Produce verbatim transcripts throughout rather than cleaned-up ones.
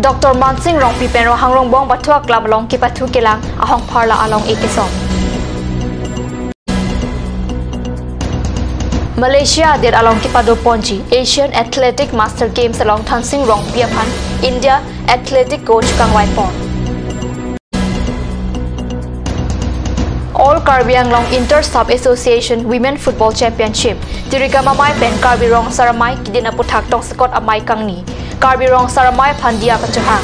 Doctor Mansing Rongpi pen Ronghang Rongbong Bathua Club along kipathu kelang ahong pharla along-e kesom. Malaysia adet along kepado ponji Asian Athletic Master Games along Thonsing Rongpi aphan India Athletic Coach kangvai pon. All Karbi Anglong Inter Sub Association Women Football Championship, Tirikam Amei pen Karbi Rong Asar Amei kedin aputhak tongsekot amei kangni, Karbi Rong Asar Amei aphan diya kachohang.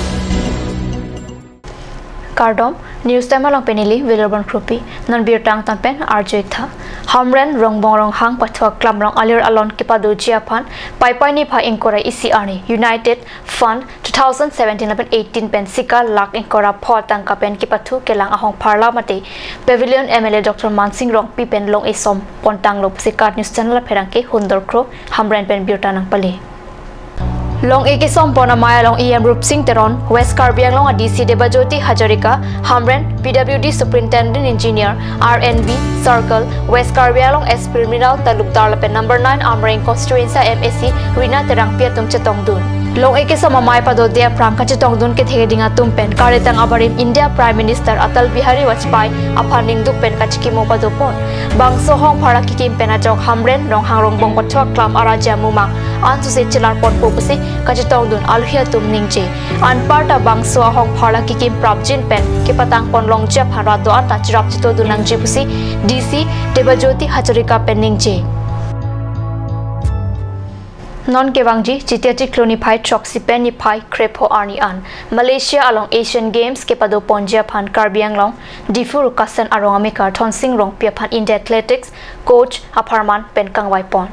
Kardom, News Time along pen neli Wilbur Kropi, non birta angtan pen arju-ik tha. Hamren Rongbong Ronghang Bathua Club along alir alon kepadoji aphan Paipai niphai ingkoi ra isi arni United Fund two thousand seventeen lapen eighteen pen sika lakh ingkoi ra pho tangka pen kipathu kelang ahong pharla mate Pavilion M L A Doctor Mansing Rongpi pen long-e som pontanglo pusi KAT News Channel apherangke Hundor Kro Hamren pen birta nangpale. Long-e kesom pon amei along E M Rupsing Teron, West Karbi Anglong a D C Debajyoti Hazarika, Hamren, P W D Superintendent Engineer, R N B Circle, West Karbi Anglong S P Mrinal Talukdar lapen number nine Amreng Constituency M A C Rina Terangpi atum chetongdun. Long-e kesom amei padode aphrang kachetongdun kethe keding atum pen karetang abarim India Prime Minister Atal Bihari Vajpayee aphan ningduk pen kachikimo padopon. Bangso ahong pharla kekim pen ajok Hamren Ronghang Rongbong Bathua Club araja mumang ansose chelar ponpo pusi kachetongdun alohi atum ningje. Anparta bangso ahong pharla kekim prapjin pen kepatang pon longji aphan rat do-an ta cherap chetodun nangji pusi D C Debajyoti Hazarika pen ningje. Non kevangji Chiti achiklo niphai throksi pen niphai krepho arni an Malaysia along Asian Games kepado ponji aphan Karbi Anglong Diphu Rukasen arong amekar Thonsing Rongpi aphan India Athletics Coach apharman pen kangvai pon.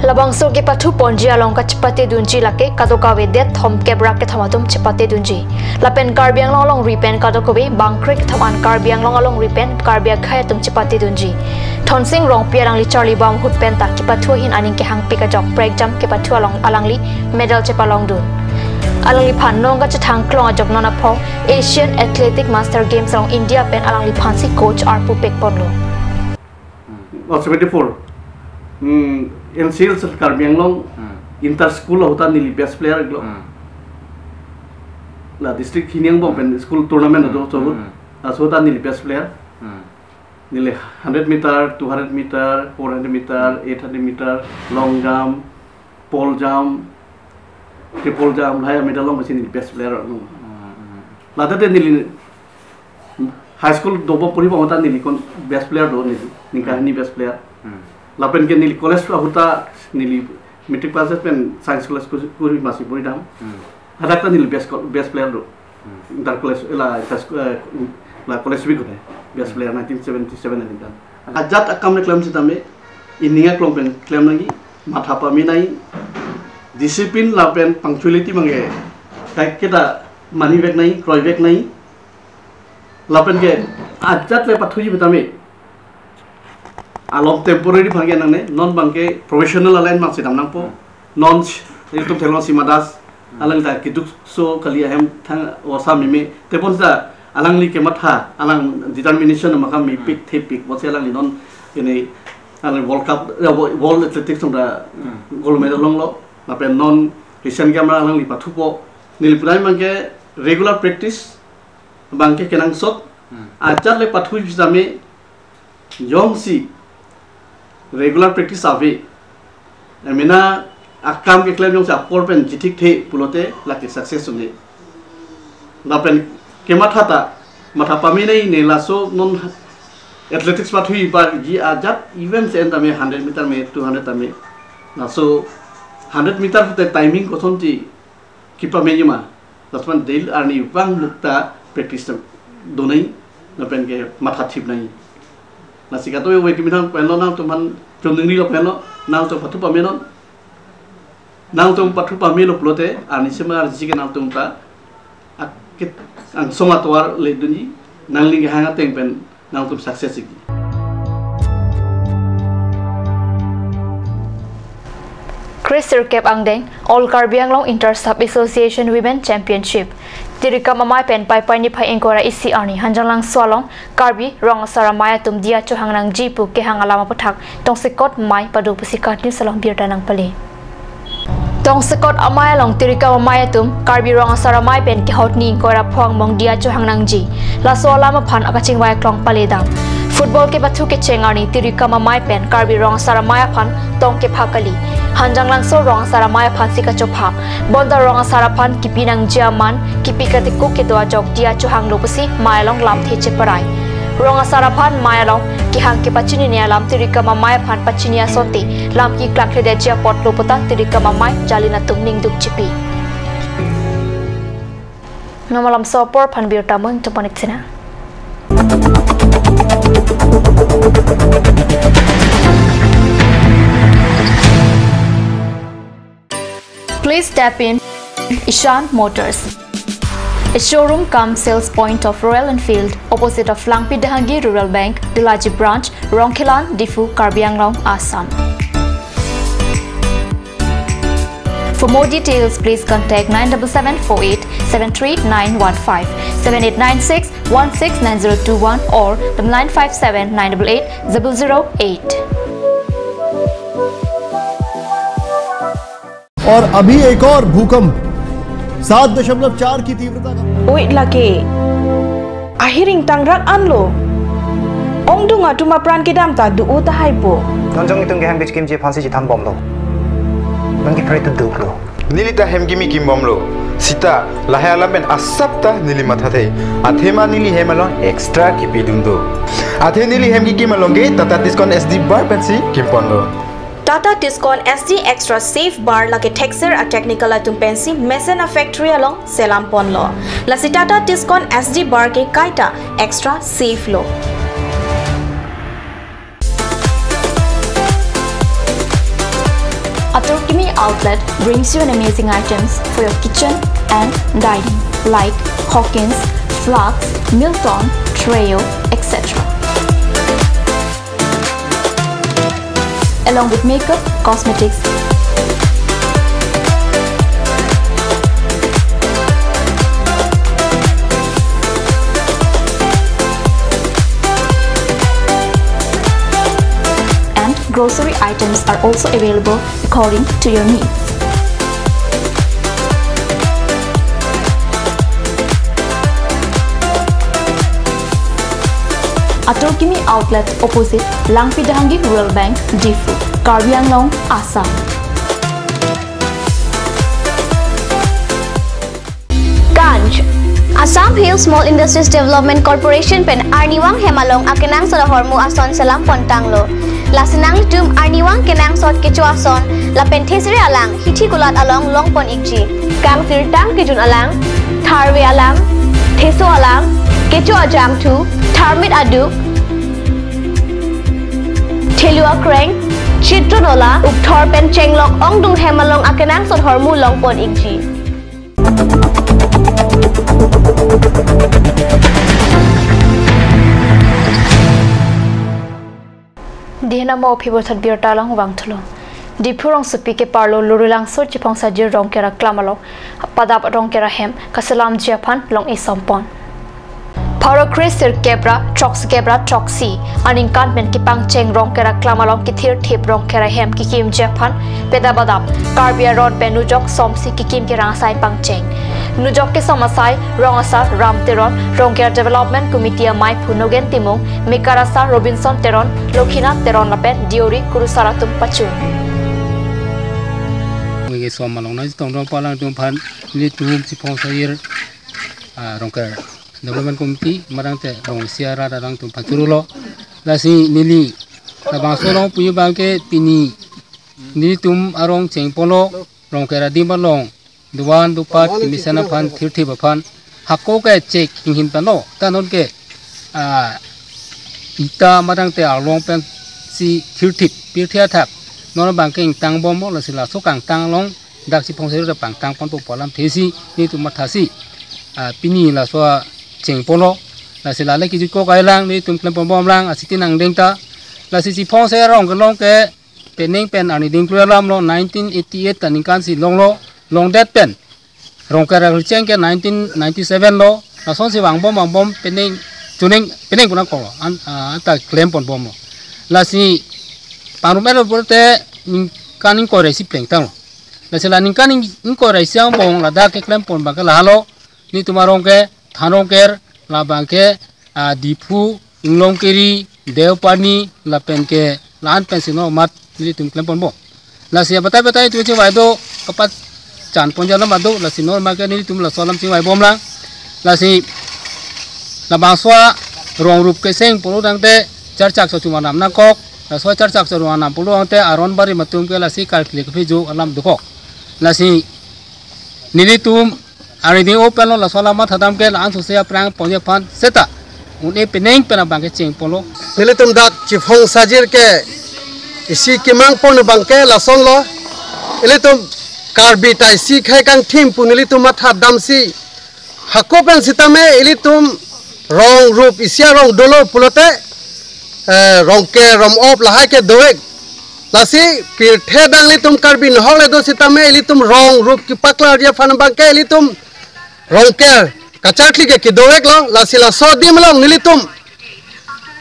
Labangso kepathu ponji along kachepate dunji lake kadokave det thom kep ra kethom atum chepate dunji. Lapen Karbi Anglong alongri pen kadokave bangkre kethom an Karbi Anglong alongri pen Karbi akhei atum chepate dunji. Thonsing Rongpi alangli charli bam ahut pen ta kepathu ahin aning kehangpik ajok prekjam kepathu along alangli medal chepalongdun. Alangliphan non kachethang klong ajok non aphong Asian Athletic Master Games along India pen alangliphansi coach arpu pek ponlo. Oh, seventy-four. Hmm, N C L Karbi Anglong Hmm. Inter School ahut ta neli best player iklo. Hmm. La district hini angbong pen school tournament Hmm. ado so ahut. Hmm. Laso ahut ta neli best player. Hmm. Neli hundred meter, two hundred meter, four hundred meter, eight hundred meter, long jump, pole jump, triple jump, lahai medal long masi neli best player lo. Hmm, hmm. Ladak te neli high school dobom puri bom ta neli kon best player do neli, ningkan Hmm. hini best player. Hmm. Lapen ke neli college ahut ta neli matric pass pen science college ku, kuri masi puri dam. Hmm. Hadak ta neli best co-, best player do. Hmm. Inter college, la, inter sc-, eh, la college week hote. Best Hmm. player nineteen seventy-seven ani dan. Ajat akam le klem sitame, ining aklong pen klem nangji, matha pame nangji, discipline lapen punctuality abangke kaiketa mani vek nangji, kroi vek nangji. Lapen ke ajat le pathuji sitame, along temporary abangke nangne, non abangke professional line abangsi dam nangpo. Non ilitum theklong Sima Das, alang ta kedukso kali ahem thang osa meme. Tebonta alangli kematha, alang determination makam mepik Hmm. thepik, bonsi alangli non ini alang World Cup, eh, Wo-, World Athletics atum ta Hmm. gold medal longlo. Lapen non Asian Games alangli pathupo. Neli pulai abangke regular practice abangke kenangsot. Hmm. Ajat le pathuji sitame jongsi regular practice ave. Emena akam keklem jongsi apor pen jitik the pulote lake success un-e. Lapen kematha ta, matha pame nangji ne laso non athletics pathuji ajat event se-en tame hundred meter me, two hundred tame. Laso hundred meter te timing kosonsi kepame nangji ma. Lason daily arni vang mukta practice ta do nangji, lapen kematha thip nangji. Lasi kato we kimi nang penlo nangtum aphan choningri lo penlo, nangtum pathu pame non. Nangtum pathu pamelo pulote, arni sema arji ke nangtum ta, ak-, kit-, angsong atovar le dunji, nangli kehang ateng pen nangtum success ikji. Kre sirkep angdeng, All Karbi Anglong Inter Sub Association Women Championship. Tirikam Amei pen Paipai niphai ingkoi ra isi arni, Hanjanglangso along, Karbi Rong Asar Amei atum diya chohang nangji pu kehang alam aputhak, tongsekot mei pado pusi KAT News along birta nangpale. Tongsekot amei along tirikam amei atum Karbi Rong Asar Amei pen kehot ni ingkoi ra pho angbong diya chohang nangji. Laso alam aphan akachingvai aklong paledam. Football kepathu kecheng arni tirikam amei pen Karbi Rong Asar Amei aphan tong kepha kali. Hanjanglangso Rong Asar Amei aphansi kachopha. Bonta Rong Asar aphan kipi nangji aman, kipi katikuk kedo ajok diya chohanglo pusi mei along lamthe cheparai. Rong Asar aphan mei along kehang kepachinine alam tirikam amei aphan pachini asonte lam keklangkledetji apotlo puta tirikam amei jalin atum ningduk chipi. Nonmalom so apor aphan birta mo ingtungpon-ik sinang. Please step in Ishan Motors, a showroom cum sales point of Royal Enfield, opposite of Langpi Dehangi Rural Bank, Delaji Branch, Rongkhelan, Diphu, Karbi Anglong, Assam. For more details, please contact nine double seven four eight seven three nine one five, seven eight nine six one six nine zero two one or the nine five seven nine eight eight zero zero eight. और अभी एक और भूकंप सात दशमलव चार की तीव्रता का। Oi lake. Ahir ingtangrak anlo. Ongdung atum apran kedam ta do-o tahai po. Non jong itum ke hem kechikimji aphansi chethanbomlo. Non kephere tu duklo. Neli ta hem kimi kimbomlo. Sita, lahai alam pen asap ta neli mathathe. Athema neli hem along extra kipidun do. Athe neli hem kikim along ke Tata Tiscon S D bar pensi kimponlo. Tata Tiscon S D Extra Safe Bar lake thekser a-technical atum pensi mesen a-factory along selamponlo. Lasi Tata Tiscon S D bar ke kaita extra safe lo. Atur Kimi Outlet brings you an amazing items for your kitchen and dining, like Hawkins, Flask, Milton, Treo, et cetera. Along with makeup, cosmetics, and grocery items are also available according to your needs. Atur Kimi Outlet, opposite Langpi Dehangi Rural Bank, Diphu, Karbi Anglong, Assam. Ganj. Assam Hill Small Industries Development Corporation pen arnivang hem along akenangsot ahormu ason selampontanglo. Lasi nanglitum arnivang kenangsot kecho ason lapen thesere alang hithi kulat along longpon-ikji. Kangsirtang kejun alang, tharve alang, theso alang, kecho ajangthu, tharmit aduk, thelu akreng, chitron ola, ukthor pen chenglok ongdung hem along akenangsot ahormu longpon-ikji. Dihena mo aphi bothot birta along vangthulo. Diphu rongsopi keparlo Lurilangso Chiphongsajir Rongker aklam along padap Rongker ahem kaselamji aphan long-e sompon. Pharo kre sirkep ra throksi kep ra throksi aningkan pen kepangcheng Rongker aklam along kethirthip Rongker ahem kekimji aphan padap padap Karbi aron pen nujok somsi kekim kerang asai pangcheng. Nujok kesom asai Rong Asar Ram Teron, Rongker Development Committee ameiphu Nogen Timung, Mekar Asar Robinson Teron, Lokhinath Teron lapen Deori Kurusar atum pachun. Nge kesom along nangchetongdun pu alangtum aphan nelitum Chiphongsajir, ah, Rongker Development Committee, madang te rong isi arat alangtum pachuru lo. Lasi neli labangso along puji abang ke pini nelitum arong chengponlo, Rongker adim along dovan dopat kemesen aphan thirthip aphan hako kechek hinghin panlo. Ta non ke, ah, ita madang te arlong pensi thirthip pirthe athak non abang ke ingtangbomlo. Lasi laso kangtang along dak Chiphongsajir ta pangtangponpo pu alamthe si nelitum mathasi, ah, pini laso chengponlo. Lasi lale kejut ko kailang nelitum klemponbomlang asiti nangdeng ta. Lasi Chiphongsajir arong kelong ke penang pen arni dingklu alam lo, nineteen eighty-eight aningkan si longlo, longdet pen Rongker archeng ke nineteen ninety-seven lo, lasonsi vangbom vangbom penang chuning penang punang kolo, an, ah, anta klemponbomlo. Lasi pangrum elo pulote ningkan ingkoi ra isi plengtanglo. Lasi la ningkan ing-, ingkoi ra isi angbong ladak keklem pon abangke lahelo, nelitum arong ke Than Rongker, labangke, ah, Diphu, Inglongkiri, Deopani, lapen ke la-an pensi non amat nelitum klem ponbom. Lasi abatai batai itum chingvai do, kapachan pon alam do, lasi non amat ke nelitum laso alam chingvai bomlang. Lasi labangso arong rup keseng pulo tangte charchak chorchum anam nangkok, laso charchak chorchum anam pulo tangte aron barim atum ke lasi karkli kephi jo alam dokok. Lasi nelitum arideng open lo, laso alam mathadam ke la-an sose aphrang ponji aphan seta un-e penang pen abangke cheng ponlo. Nelitum dak chiphong sajir ke isi kemang pon abangke lasonlo. Ilitum Karbi ta isi khei kangthim pu nelitum mathadamsi, hako pen sitame ilitum rong rup isi arong dolo pulote, eh, Rongker, Rom-op lahai ke dovek. Lasi pirthe adang ilitum Karbi nohok le do sitame ilitum rong rup kepaklarji aphan abangke ilitum Rongker kacharkli ke kedoveklo. Lasi laso adim along nelitum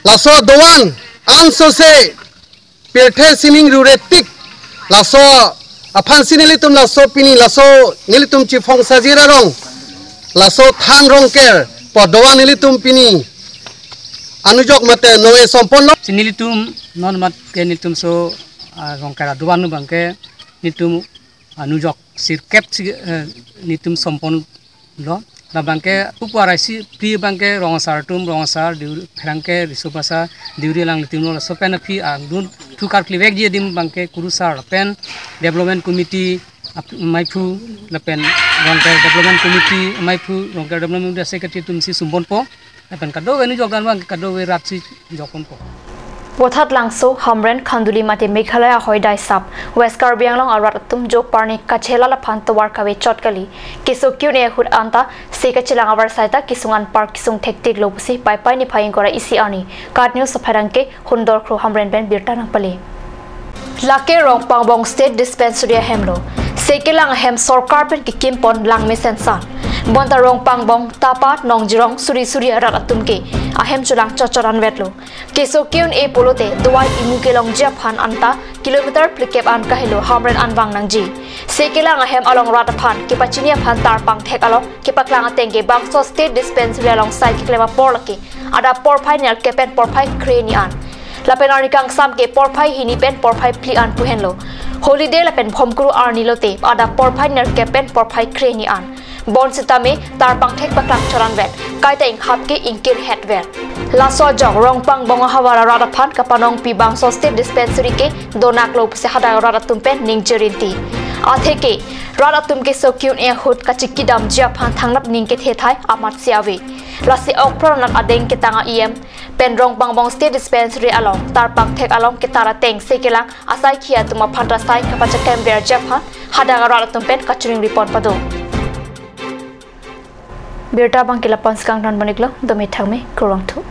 laso doan ansose pirthe sining rure tik, laso aphansi nelitum laso pini, laso nelitum chiphong sajir arong, laso Than Rongker pu doan nelitum pini anujok mate nong-e som ponlo. Si nelitum non amat ke nelitum so, ah, Rongker adoan abangke nelitum anujok sirkep si, eh, nelitum som ponlo. Labangke upu arai si pri abangke rong asar atum, rong asar, diuri, pherangke, riso basa, diuri alanglitum lo, laso pen aphi angdun thu karklivekji adim abangke kurusar lapen development committee ap-, maiphu lapen Rongker development committee maiphu, Rongker development committee secretary atumsi sumbonpo. Lapen kadokave anujok dan abang kadokave rat si jokponpo. Vothatlangso, Hamren, Khanduli mate Meghalaya ahoidai sap West Karbi Anglong arat atum jo parni kachelal aphan tovar kave chot kali. Keso ke-un-e ahut anta se kachelang avarsai ta kesung anpar kesung thektiklo pusi Paipai niphai ingkoi ra isi arni KAT News apherangke Hundor Kro Hamren pen birta nangpale. Lake Rongpangbong State Dispensary ahemlo. Se kelang ahem sorkar pen kekim pon langmesen san. Bonta Rongpangbong, Tapa, Nongjirong, suri suri arat atum ke ahem chelang chot chot anvetlo. Keso ke-un-e pulote dovai imu kelongji aphan anta kilometer phlikep an kahelo Hamren anvang nangji. Se kelang ahem along rat aphan kepachini aphan Tarpang thek along kepaklang ateng ke bangso State Dispensary along sai keklem apor lake adap porphai nerkep pen porphai kre-hini an. Lapen arni kangsam ke porphai hini pen porphai phli an pu henlo. Holiday lapen Bhomkuru arni lote adap porphai nerkep pen porphai kre-hini an. Bonsitame Tarpang thek paklang chot anvet, kaita inghap ke ingkir hetver. Laso ajok Rongpangbong ahavar arat aphan kapanongpi bangso State Dispensary ke donaklo pusi hadak arat atum pen ningje rinti. Atheke rat atum keso ke-un-e ahut kachikidamji aphan thangnat ning kethethai amatsi ave. Lasi okpra anat adeng ketang a-E M pen Rongpangbong State Dispensary along Tarpang thek along ketar ateng se kelang asaikhi atum aphan ta sai kapacheklemverji aphan hadak arat atum pen kachingri pon pado. Birta abangke la-an pensi kangton pon-iklo, dome thangme, kurvangthu.